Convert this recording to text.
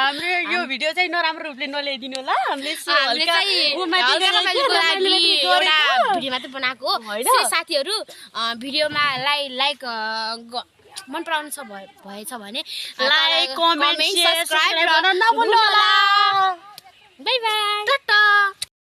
हाम्रो यो भिडियो चाहिँ नराम्रो रूपले नल्याइदिनु होला हामीले भिडियो मात्रै बनाएको साथीहरू भिडियोमा लाइक मन पराउनु भएछ भने लाइक कमेन्ट सब्स्क्राइब गर्न नभुल्नु होला बाइ बाइ